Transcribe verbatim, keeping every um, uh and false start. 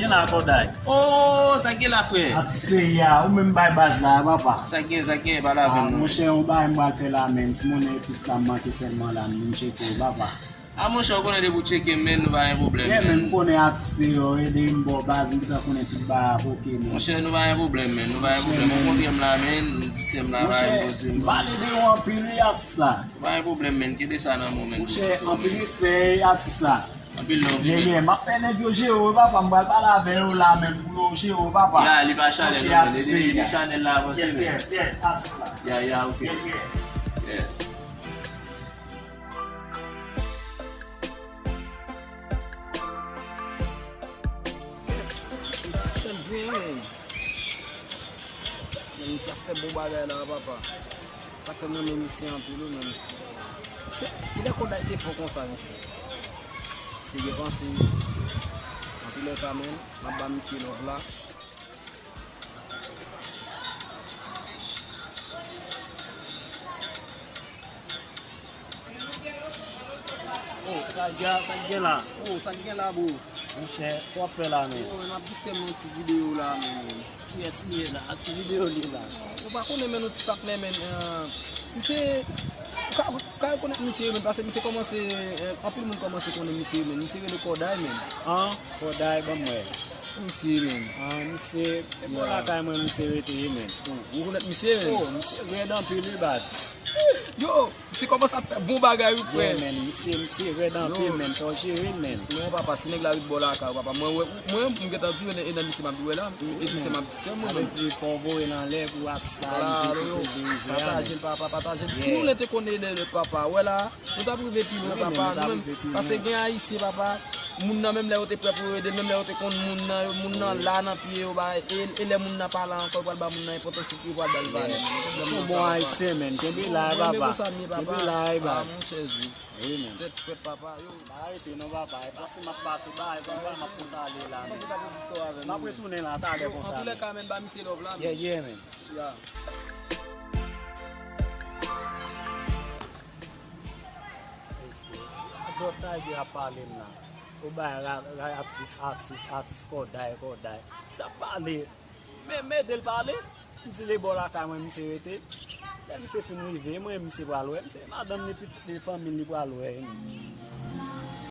Gen la, Kòday. Oh, sa gen la, frè? Atis peyi a, ou menm bay baz la, papa. Sa gen, sa gen, pale avè m non. Monchè, yon bagay m pral fè la, men. Ti monnen epis la m manke sèlman la, m tcheke w, papa. A monchè, ou konnen depi w tcheke m, men, nou pa gen pwoblèm, men. Yeah, men, m konnen atis peyi a, w ede m, ba w baz, m gentan konnen tout bagay ap oke, men. Monchè, nou pa gen pwoblèm, men. Nou pa gen pwoblèm. Ou kontre m la, men, sè m la, pa gen pwoblèm. Monchè, m pale de ou anpil, wi, atis la. Nou pa gen pwoblèm, men. Kenbe sa nan men w, men. Monchè, anpil respè, atis la. Anpil love, yeah, yeah. M ap fè nèg yo jere w, papa, m pral pale avè yo la menm pou yo jere w, papa. Ya, li pa chanèl non, men. Ede chanèl la avanse, men. Yes, yes, yes, atis la. Ya, ya, ok. Yeah, yeah. Misye diskre byen, men. Men misye ap fè bon bagay la, papa. Sa k fè m renmen misye anpil wi, men. Se kilè Kòday te fò konsa, mesye? Misye gen panse. Anpil lè ka, men, m ap ba misye love la. Oh, sa k gen la? Oh, sa k gen la, bro? Monchè, sa w ap fè la, men? Oh, men m ap distrè m nan ti videyo la, men. Kiyès li ye la? Aske videyo li la? Ou pa konnen, men, nou ti patnè, men. Misye, ou ka, ou ka rekonèt misye, men, paske misye kòmanse, anpil moun kòmanse konnen misye, men. Misye rele Kòday, men. An? Kòday, ban m wè. Misye, men. An, misye, e bò lakay mwen misye rete ye, men. Ou, ou rekonèt misye, men? Oh, misye rèd anpil, wi, baz. Yo, misye kòmanse ap fè bon bagay, wi, frè. Yeah, men, misye, misye rèd anpil, men. Fò w jere l, men. Non, papa, si nèg la ret bò lakay ou, papa, mwen, mwen, mwen, m gentan di w, e nan misye m ap di w la, e misye m ap di w, mwen, men. Sa vle di, fò w voye l anlè pou atis sa rive kote l dwe rive a, men. Pataje l, papa, pataje l. Si nou te konnen lè, papa, wè la, nou t ap rive pi lwen, papa. Nou menm, paske gen Ayisyen, papa, moun nan menm lè yo te prè pou yo ede, menm lè yo te konn moun nan, yo, moun nan la nan pye yo, ba, e, e lè moun nan pa la ankò, yo pral ba moun nan enpòtans, yo pral ba l valè. Ou se yon bon Ayisyen, men. Kenbe la, papa. Kenbe la, baz. Monchè Zou. Wi, men. Tèt frèt, papa. Yo. Pa rete non, papa. E pase m ap pase, ba, e zòt pa m ap konn ale la, men. M ap retounen la talè konsa. Antoulèka, men, ba misye love la, men. Yeah, yeah, men. Yeah. Mesye, dòt Tiger ap pale m la. Ou bay ra, ra, atis, atis, atis Kòday, Kòday. Sa pale. Men, men ede l pale. M di li bò lakay mwen misye rete. Lè misye fin rive, mwen misye pral wè. Misye madanm li, pitit li, fanmi l li pral wè.